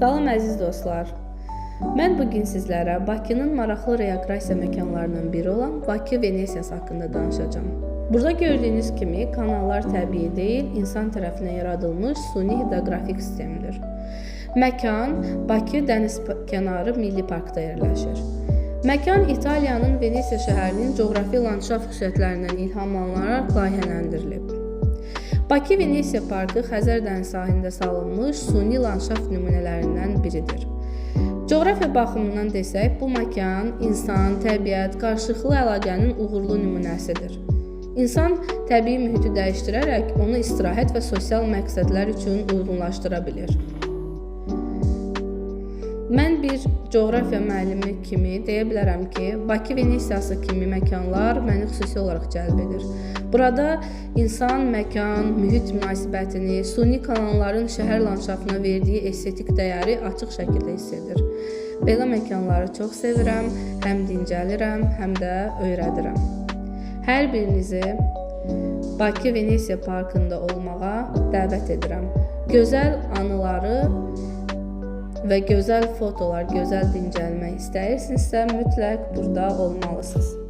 Salam əziz dostlar. Mən bu gün sizlərə Bakının maraqlı rekreasiya məkanlarından biri olan Bakı Venesiyası haqqında danışacağam. Burada gördüyünüz kimi kanallar təbii deyil, insan tərəfindən yaradılmış suni hidroqrafik sistemdir. Məkan Bakı dənizkənarı Milli Parkda yerləşir. Məkan İtaliyanın Venesiya şəhərinin coğrafi landşaft xüsusiyyətlərindən ilhamlanaraq layihələndirilib. Bakı Venesiya Parkı Xəzər dənizi sahilində salınmış suni landşaft nümunələrindən biridir. Coğrafiya baxımından desək, bu məkan insan, təbiət, qarşılıqlı əlaqənin uğurlu nümunəsidir. İnsan təbii mühiti dəyişdirərək onu istirahət və sosial məqsədlər üçün uyğunlaşdıra bilir. Mən bir coğrafiya müəllimi kimi deyə bilərəm ki, Bakı Venesiyası kimi məkanlar məni xüsusi olaraq cəlb edir. Burada insan, məkan, mühit münasibətini, suni kanalların şəhər landşaftına verdiyi estetik dəyəri açıq şəkildə hiss edir. Belə məkanları çox sevirəm, həm dincəlirəm, həm də öyrədirəm. Hər birinizi Bakı Venesiya Parkında olmağa dəvət edirəm. Gözəl anıları və gözəl fotolar, gözəl dincəlmək istəyirsinizsə, mütləq burada olmalısınız.